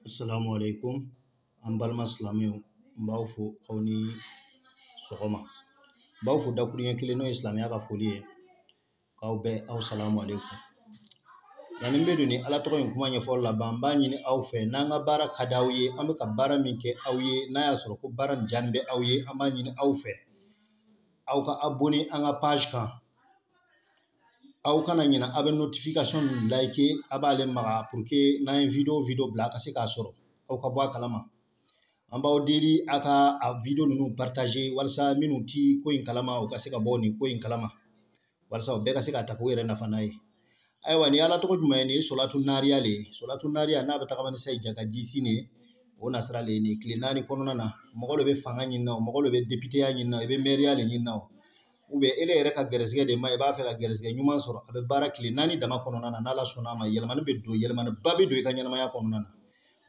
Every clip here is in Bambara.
Assalamu alaikum. An balima silamɛw, n b'aw fo aw ni sɔgɔma. N b'aw fo dakuruɲɛ kelen, n'o ye silamɛya ka foli ye, k'aw bɛɛ aw salamu alaikum. Yanni n bɛ don ni Ala tɔgɔ in kuma ɲɛfɔli la ban, n b'a ɲini aw fɛ, n'an ka baara ka di aw ye, an bɛ ka baara min kɛ aw ye, n'a y'a sɔrɔ ko baara nin diyalen bɛ aw ye, an b'a ɲini aw fɛ aw ka abonné an ka page kan. Aw kana ɲina, aw bɛ notification min like, a b'ale maga pour que n'an ye vidéo bila, a ka se k'a sɔrɔ, aw ka bɔ a kalama. An b'aw deli a ka a vidéo ninnu partager, walasa minnu ti ko in kalama, u ka se ka bɔ nin ko in kalama, walasa u bɛɛ ka se k'a ta k'u yɛrɛ nafa n'a ye. Ayiwa, nin ye Ala tɔgɔ jumɛn ye? Nin ye solatu nariya le ye. Solatu nariya n'a bɛ tagama ni sayi jaka jisi nin ye, o nasira le ye nin. Tile 4 kɔnɔna na, mɔgɔ dɔ bɛ fanga ɲini na o, mɔgɔ dɔ bɛ députéya ɲini na o, i bɛ mɛriya le ɲini na o, ou bien ele yɛrɛ ka gɛrɛsɛgɛ de ma, i b'a fɛ ka gɛrɛsɛgɛ ɲuman sɔrɔ, a bɛ baara tile 4 dama kɔnɔna na. N'Ala sɔnna a ma, yɛlɛmani bɛ don, yɛlɛmaniba bɛ don i ka ɲɛnamaya kɔnɔna na,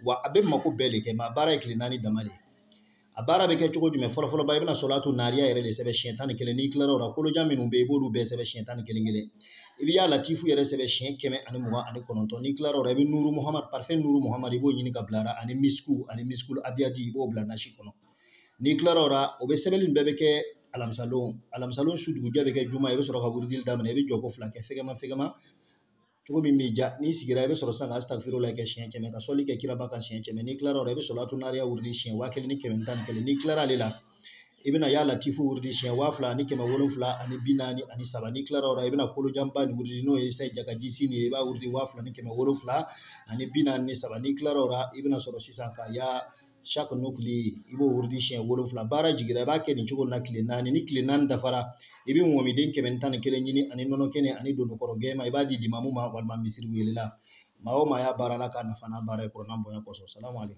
wa a bɛ mako bɛɛ de kɛ. Mɛ a baara ye tile 4 dama de ye. A baara bɛ kɛ cogo jumɛn? Fɔlɔfɔlɔ ba, i bɛna solatu nariya yɛrɛ de sɛbɛn siɲɛ 11. N'i tilara o la, kolojan minnu bɛ yen, i b'olu bɛɛ sɛbɛn siɲɛ 11 kelen. I bɛ y'a latifu yɛrɛ sɛbɛn siɲɛ 129. N'i tilara o la, i bɛ nuru muhamad, parfum nuru muhamad, i b'o ɲini ka bila a la, ani misku, ani miskul abiyadi, i b'o bila nasi kɔnɔ. N'i tilara o la, o bɛ sɛbɛnni nin bɛɛ bɛ kɛ alamisalon. Alamisalon su dugujɛ bɛ kɛ juma, i bɛ sɔrɔ ka wurudili daminɛ. I bɛ jɔ ko 2 kɛ fɛgɛma fɛgɛma, cogo min b'i ja. N'i sigira, i bɛ sɔrɔ sisan ka astagfirullah kɛ siɲɛ 100, ka sɔli kɛ kiraba kan siɲɛ 100. N'i tilara o la, i bɛ sɔlatu nariya wurudi siɲɛ 1111. N'i tilara ale la, i bɛna ya latifu wurudi siɲɛ 2743. N'i tilara o la, i bɛna kolojanba nin wurudi, n'o ye sayi jaka jisi nin ye, i b'a wurudi 2743. N'i tilara o la, i bɛna sɔrɔ sisan ka ya chaque nukli, i b'o wurudi siɲɛ 7. Baara jigira, i b'a kɛ nin cogo na tile 4. Ni tile 4 dafara, i bɛ ŋɔmiden 111 ɲini, ani nɔnɔ kɛnɛ, ani donokɔrɔ gɛma, i b'a di limamu ma walima misiri welela. Maa o maa y'a baara la k'a nafa n'a baara ye, kuranna bonya kosɔn. Salamu aleykum.